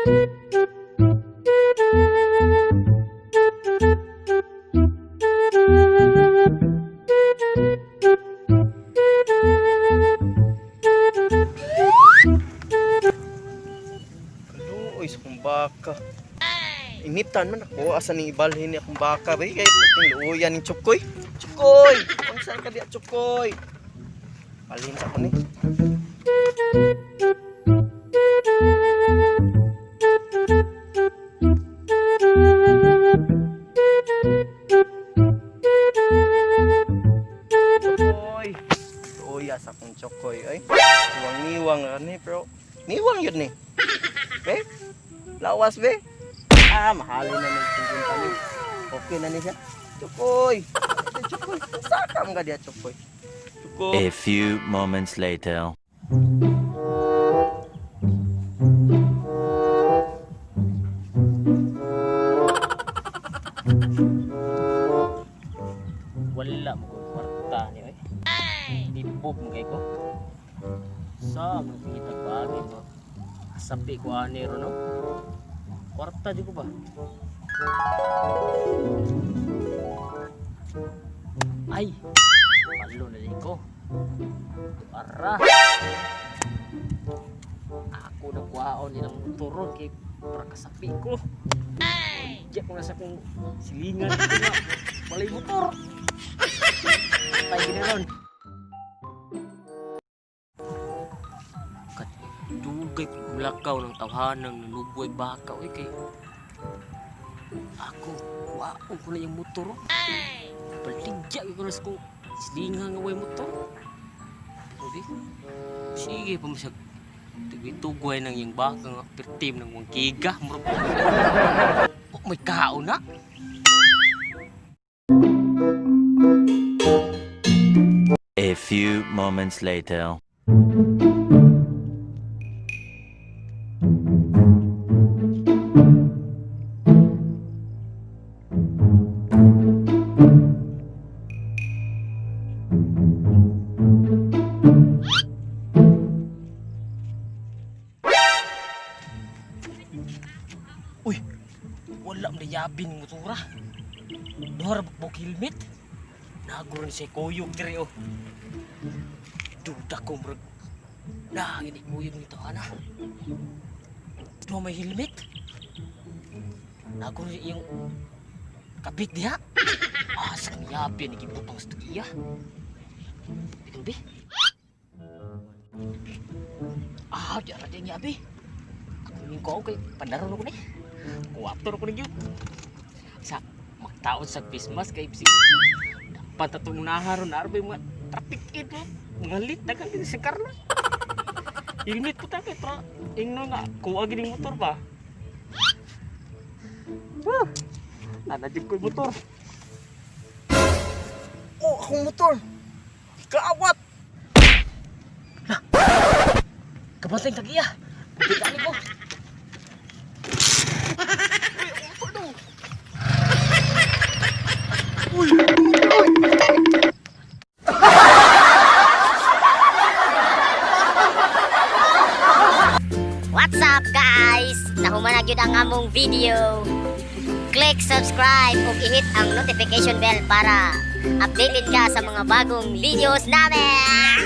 Kaluoy sa kong baka. Initan man ako asa ning ibalhin ni akong baka bay kay puting luoyan ning Tsukoy. Tsukoy! Unsa ka diya, Tsukoy? Balhin sa ko ni. Tsukoy. Luoya sa akong Tsukoy ay. Niwang-niwang ra ni pero niwang yun ni. Be? Lawas be. Ah, mahalin na ng tingin ni. Okay na ni siya. Tsukoy. Tsukoy. Saka mo ka diya, Tsukoy. Tsukoy. A few moments later. Wala mo ko kwarta ni oy. Libob mo kay ko. Sa mo kita bagay mo. Sabi ko ani ro no. Kwarta di ko ba? Ay, palo na di ko. Ara. Ako na kuhaon nilang motor ron kay para kasapi ko. Diya ko na sa kong silingan ko nga. Walay motor. Patay gini ron. Dugay mulakaw ng tawhanang nanuboy baka oy kay ako kuhaon ko na yung motor. Oh. Baligya ko na sa kong silingan nga way motor. Pero di, sige pa masag tugay ng iyang baka nga pertim ng wang giga murag oh, may kaon na. A few moments later. Uy, wala mo nayabin ng motora. Duha ra buk helmet. Naguro ni siya kuyog diri oh. Duda ko murag. Na, gini kuyog nito ana. Duha may helmet. Naguro ni iyong kabit diha. Asa kang yabi ni gibutang sa tugiya. Bikon bi. Ah, di ara di yabi. Ako ning ko kay pandaron ko ni. Kuwator ko ni gyud. Sa magtaon sa Christmas kay bisig dapat atong unahan ron arbay mga traffic ito mga lit daghang gid sa Carlos. Helmet po ta kay tra ingno nga kuha gid ning motor ba. Woo! Nana jud ko'y motor. Oh, akong motor. Kaawat. Kabatay tagiya. Kita ni ko. Uy, akong motor daw. Uy, uy. What's up, guys? Nahuman na gyud ang among video. Click subscribe ug i-hit ang notification bell para updated ka sa mga bagong videos namin.